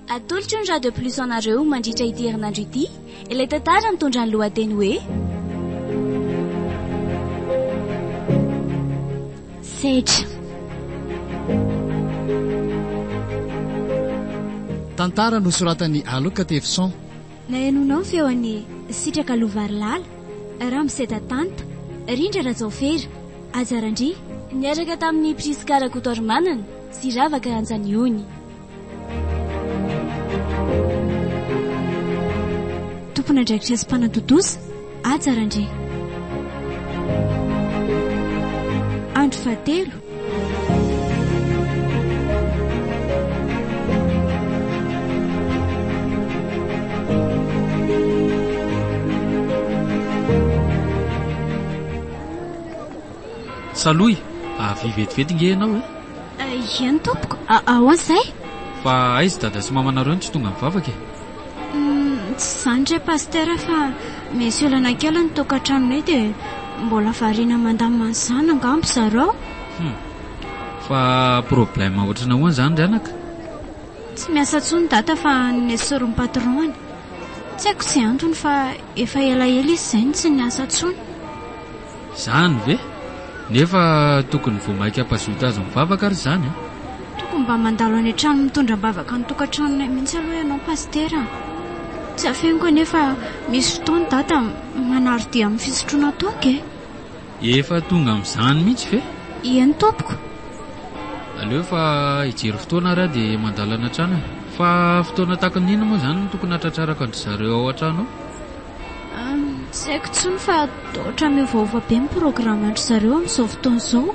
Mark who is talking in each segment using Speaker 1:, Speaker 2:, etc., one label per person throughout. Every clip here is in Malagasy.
Speaker 1: Atolotry ny Radio Plus anareo mandritra ity herinandro ity ilay tantara mitondra ny lohateny hoe Sedra.
Speaker 2: Tantara nosoratan'i Aloka Tevson.
Speaker 1: Nahenoanao ny feon'i Sitraka Lovarilala, Ramose Tatanta, Rindra Rajaofera, Haja Randria. Niaraka tamin'i Prisca Rakotoarimanana sy Ravaka Ranjaniony. Tompon'andraikitra sy mpanatontosa, Haja Randria. Andro fahatelo.
Speaker 3: Salohy, avia vetivety nge ianao e!
Speaker 1: Eny tompoko, ahoana izay?
Speaker 3: Fa aiza dada sy mamanareo no tsy tonga mivavaka e?
Speaker 1: Tsy izany re Pasitera fa misy olana kely ny tokantranonay dia mbola variana mandamina an'izany angamba zareo.
Speaker 3: Hum. Fa problème ohatrany ahoana izany ry anaka?
Speaker 1: Tsy miasa intsony dada fa nesorin'ny patron-ny. Tsy haiko izay antony fa efa elaela izy izay no tsy niasa intsony.
Speaker 3: Izany ve? Nefa tokony vao maika hampazoto azy mivavaka ary izany an!
Speaker 1: Tokony mba mandalo any an-trano mitondra am-bavaka ny tokantranonay mihitsy aloha ianao Pasitera a! Tsy afeniko anefa misy fotoana Dada manary dia amin'ny fisotroana toaka e!
Speaker 3: Efa tonga amin'izany mihitsy ve?
Speaker 1: Eny tompoko.
Speaker 3: Aleo fa hijery fotoana ary aho dia mandalo any an-trano e! Fa fotoana tahaka ny inona moa izany no tokony hatratrarako an-dry zareo ao an-trano ao?
Speaker 1: Tsy haiko intsony fa ohatra miovaova be ny programan-dry zareo amin'izao fotoana izao.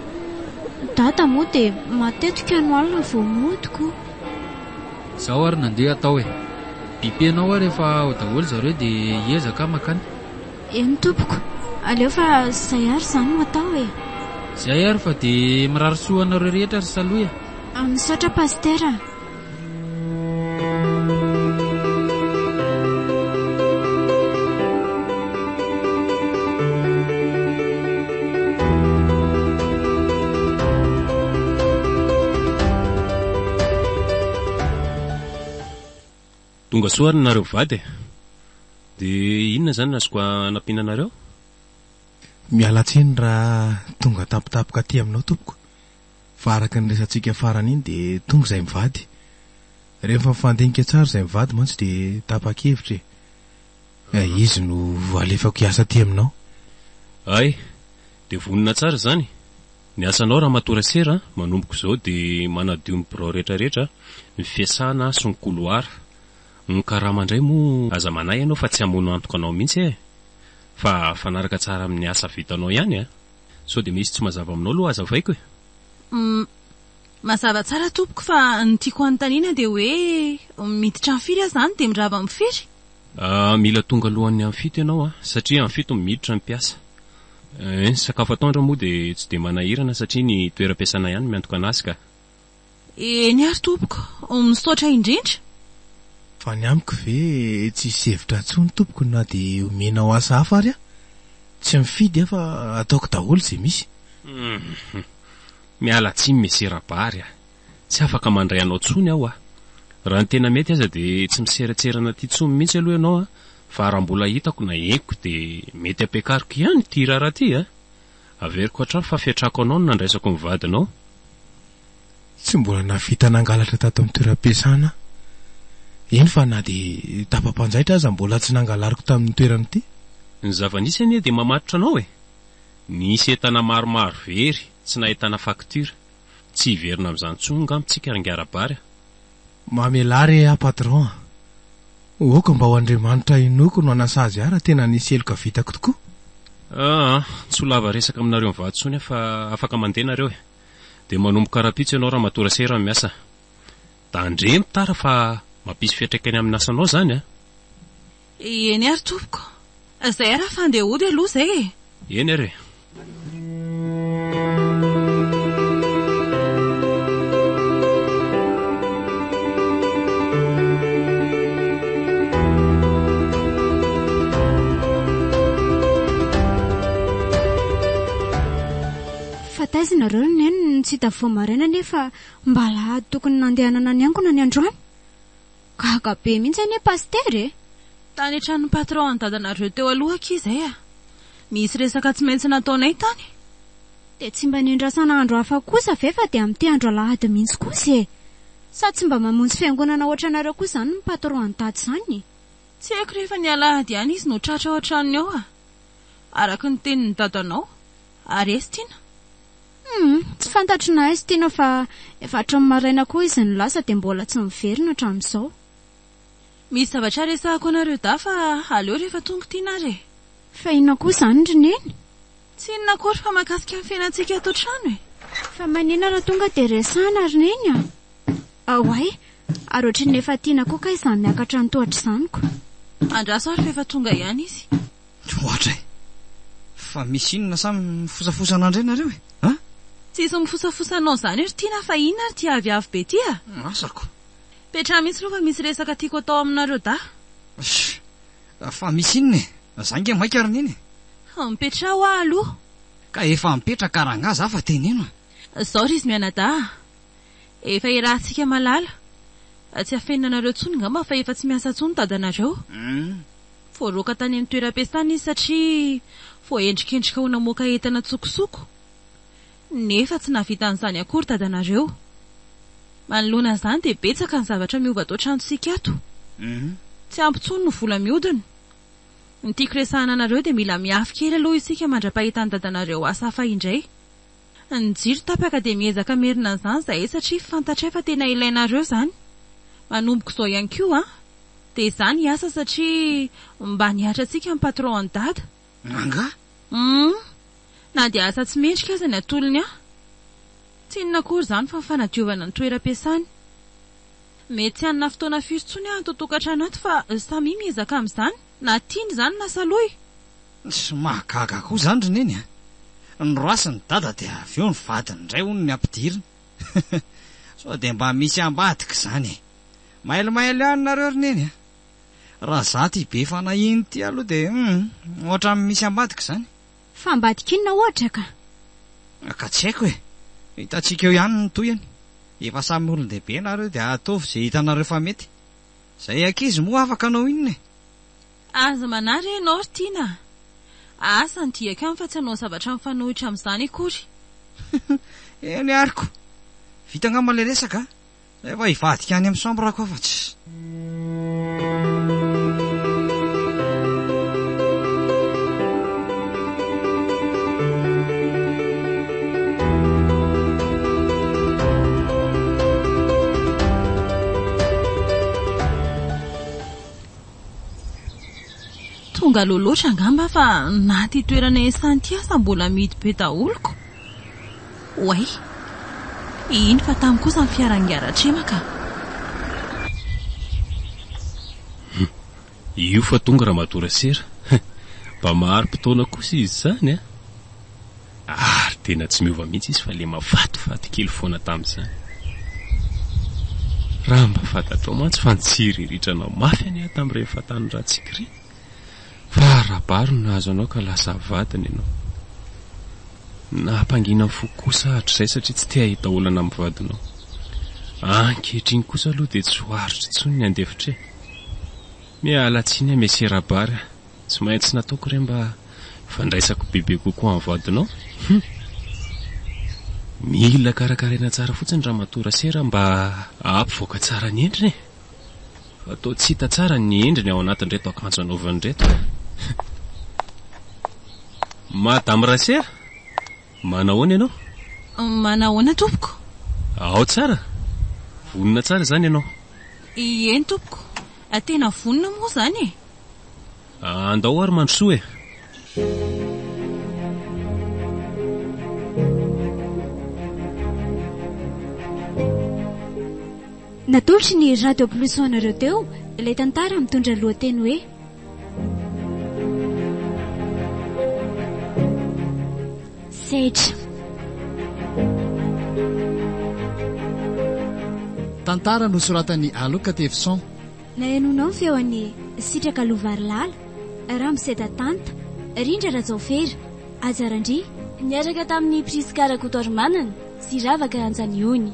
Speaker 1: Dada moa dia matetika no alina vao mody ko.
Speaker 3: Izao ary no andeha atao e. Bipenao aho rehefa ao daholo zareo dia hiezaka aho mankany.
Speaker 1: Eny tompoko. Aleo fa izay ary izany no atao e.
Speaker 3: Izay ary fa dia mirary soa anareo rehetra ry Salohy
Speaker 1: a. Misaotra Pasitera a.
Speaker 4: Tonga soa ary nareo vady e! Dia inona izany no azoko anampiana anareo?
Speaker 5: Miala tsiny raha tonga tampotampoka aty aminao tompoko. Fa araka ny resatsika farany iny dia tonga izay mivady. Rehefa mifandinika tsara izay mivady mantsy dia tapa-kevitra e. Izy no alefako hiasa aty aminao.
Speaker 4: Hay, dia vonona tsara izany. Ny asanao Ramatoa Rasera manomboka izao dia manadio ny birao rehetra rehetra, ny fiasana sy ny couloir. Ny karama indray moa aza manahy ianao fa tsy hamono antoka anao mihitsy e. Fa mifanaraka tsara amin'ny asa vitanao ihany a. Sao dia misy tsy mazava aminao aloha hazavaiko e?
Speaker 6: Humm. Mazava tsara tompoko fa ny tiako hanontaniana dia hoe miditra amin'ny firy aho izany dia mirava amin'ny firy?
Speaker 4: Ah, mila tonga alohan'ny amin'ny fito ianao an, satria amin'ny fito no miditra ny mpiasa. Eh, ny sakafo atoandro moa dia tsy dia manahirana satria ny toeram-piasana ihany no miantoka an'azy ka.
Speaker 6: Eny ary tompoko, misaotra indrindra.
Speaker 5: Fa ny amiko ve tsisy hevitra intsony tompoko na dia omenao asa hafa ary aho? Tsy mifidy aho fa ataoko daholo izay misy.
Speaker 4: Hum. Miala tsiny Monsieur Rabary a. Tsy afaka mandray anao tsony aho a. Raha ny tena mety aza dia tsy miseratserana aty tsony mihitsy aloha ianao a, fa raha mbola hitako na henoko dia mety ampiakariko ihany ity raharaha ity a. Averiko hatrany fa fiatrako anao no nandraisako ny vadinao.
Speaker 5: Tsy mbola nahavita nangalatra tato amin'ny toeram-piasana aho. Eny fa na dia tapa-panjaitra aza mbola tsy nangalariko tamin'ny toerana ity.
Speaker 4: Ny zava-nisy anie dia mamatotra anao e! Nisy entana maromaro very, tsy nahitana facture. Tsy hiverina amin'izany intsony angamba tsika ry Ngarabary a!
Speaker 5: Mamelà re aho patron a! Aoka mba ho Andriamanitra inoako no hanasazy ahy raha tena nisy heloka vitako tokoa.
Speaker 4: Aa, tsy ho lava resaka aminareo mivady intsony aho fa afaka mandeha nareo e! Dia manomboka rahampitso ianao Ramatoa Rasera no miasa. Tandremo tara fa mampisy fiantraikany amin'ny asanao izany a!
Speaker 6: Eny ary tompoko. Izay ary fa andeha hody aloha izay e!
Speaker 4: Eny ary e!
Speaker 1: Fa taiza nareo ry neny no tsy hita vao maraina nefa mba alahady tokony nandehanana niangona ny androany? Gaga be mihitsy anie Pasitera e!
Speaker 6: Tany an-tranon'ny patron an'i dadanareo teo aloha akia izay a! Misy resaka tsy maintsy nataonay tany.
Speaker 1: Dia tsy mba nendrasana andro hafa kosa ve fa dia amin'ity andro alahady mihitsy kosa e! Sa tsy mba mamonjy fiangonana ohatranareo koa izany ny patron an'i dada izany e?
Speaker 6: Tsy haiko rehefa ny alahady ihany izy no tratra ao an-tranony ao a! Araka ny tenin'ny dadanao. Ary aiza Tiana?
Speaker 1: Humm, tsy fantatro na aiza Tiana fa efa hatramin'ny maraina koa izy no lasa dia mbola tsy miverina hatramin'izao.
Speaker 6: Misy zavatra resahako anareo dahy fa aleo rehefa tonga Tiana ary e!
Speaker 1: Fa inona koa izany ry Neny?
Speaker 6: Tsy inona akory fa mahakasika ny fiainantsika ato an-trano e!
Speaker 1: Fa maninona raha tonga dia resahana ry Neny a! Oay, ary ohatran'ny efa tiana koa kay izany miakatra ny tohatra izany ko!
Speaker 6: Andraso ary fa efa tonga ihany izy.
Speaker 7: Ohatra e! Fa misy inona sa mifosafosa anah indray nareo e? An?
Speaker 6: Tsisy mifosafosa anao izany ry Tiana fa inona ary ity aviavy be ity a?
Speaker 7: Asako.
Speaker 6: Petraha mihitsy aloha fa misy resaka tiako atao aminareo dahy.
Speaker 7: Sh! Fa misy inona e? Za nge maika ry Neny e!
Speaker 6: Mipetraha hoa aloha.
Speaker 7: Ka efa mipetraka rangaha za fa teneno
Speaker 6: e! Zao ry izy mianadahy a! Efa iarahantsika malala. Tsy afenina anareo intsony ngamba fa efa tsy miasa intsony dadanareo. Voaroaka tany amin'ny toeram-piasana izy satria voaendrikendrika ho namoaka entana an-tsokosoko. Nefa tsy nahavita an'izany akory dadanareo. Manoloana an'izany dia betsaka ny zavatra miova ato an-tranontsika ato. Tsy ampy intsony ny vola mihodina. Ny tiako resahana anareo dia mila mihafy kely aloha isika mandra-pahitan'ny dadanareo asa hafa indray. Ny jiro tapaka dia miezaka merina an'izany izahay satria fantatray fa tena ilainareo izany. Manomboka izao ihany koa an! Dia izaho niasa satria mba nihatra antsika ny patron an'i dada.
Speaker 7: Angaha?
Speaker 6: Hum! Na dia asa tsy mendrika aza ny atolony ahy. Tsy inona akory izany fa ny fanadiovana ny toeram-piasany. Mety tsy hanana fotoana firy intsony aho ato an-tokantrano ato fa samia miezaka amin'izany, na tiany izany na salohy.
Speaker 7: Tsy mahagaga koa izany ry Neny a! Noroasin'i Dada dia avy eo ny vadiny indray hono ny ampidiriny. Sao dia mba misy ambadika izany e! Mailomailo ihany nareo ry Neny a! Raha za ty be fanahiana ity aloha dia hum! Ohatran'ny misy ambadika izany.
Speaker 1: Fa ambadika inona ohatra ka?
Speaker 7: Ka tsy haiko e! Hitantsika eo ihany ny tohiny. Efa samy olon-dehibe nareo dia ataovy izay hitanareo fa mety. Izay ankizy moa afaka hanao inona e?
Speaker 6: Aza manahy re ianao ry Tiana a! Asa ny diako ihany fa tsy hanao zavatra mifanohitra amin'izany akory.
Speaker 7: Eny ary ko! Vita angamba ilay resaka a! Efa hivadika any amin'ny chambre ko fa tsy.
Speaker 6: Tonga aloha loatra angamba fa na ity toerana iasana ity aza mbola mihidy be daholo ko. Oay! Iny fa tamy kosa ny fiaran'i Ratrema ka.
Speaker 4: Hum! Io fa tonga Ramatoa Rasera. Mba mahari-potoana kosa izy izany an! Ary tena tsy miova mihitsy izy fa le mafatifaty kely foana tamin'izany. Raha mba fantatrao mantsy fa nitsiriritra anao mafy anie aho tamin'ireny fatan'ny ratsiko ireny. Fa Rabary no nahazo anao ka lasa vadiny ianao. Nampangina ny foko kosa aho hatrizay satria tsy te hahita olana amin'ny vadinao. Ankehitriny kosa aloha dia tsy ho aritra intsony ny handefitra e. Miala tsiny aho Monsieur Rabary a. Tsy maintsy nataoko re mba hifandraisako bebe kokoa amin'ny vadinao. Hum. Mila karakaraina tsara fotsiny Ramatoa Rasera mba hampivoaka tsara ny endriny e. Fa toa tsy hita tsara ny endriny ao anatin'ireto akanjo anaovany ireto. Madame Rasera, manahoana ianao?
Speaker 6: Manahoana tompoko?
Speaker 4: Ao tsara? Vonona tsara izany ianao?
Speaker 6: Eny tompoko, tena vonona moa izany e!
Speaker 4: Andao ary mandrosoa e!
Speaker 1: Natolotry ny Radio Plus ho anareo teo ilay tantara mitondra lohateny hoe. Sedra.
Speaker 2: Tantara nosoratan'i Aloka Tevson.
Speaker 1: Nahenoanao ny feo an'i Sitraka Lovarilala, Ramose Datanta, Rindra Rajaofera, Haja Randria. Niaraka tamin'i Prisca Rakotoarimanana sy Ravaka Ranjaniony.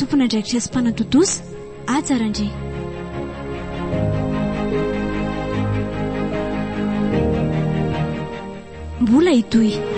Speaker 1: Tompon'andraikitra sy mpanatontosa, Haja Randria. Mbola hitohy.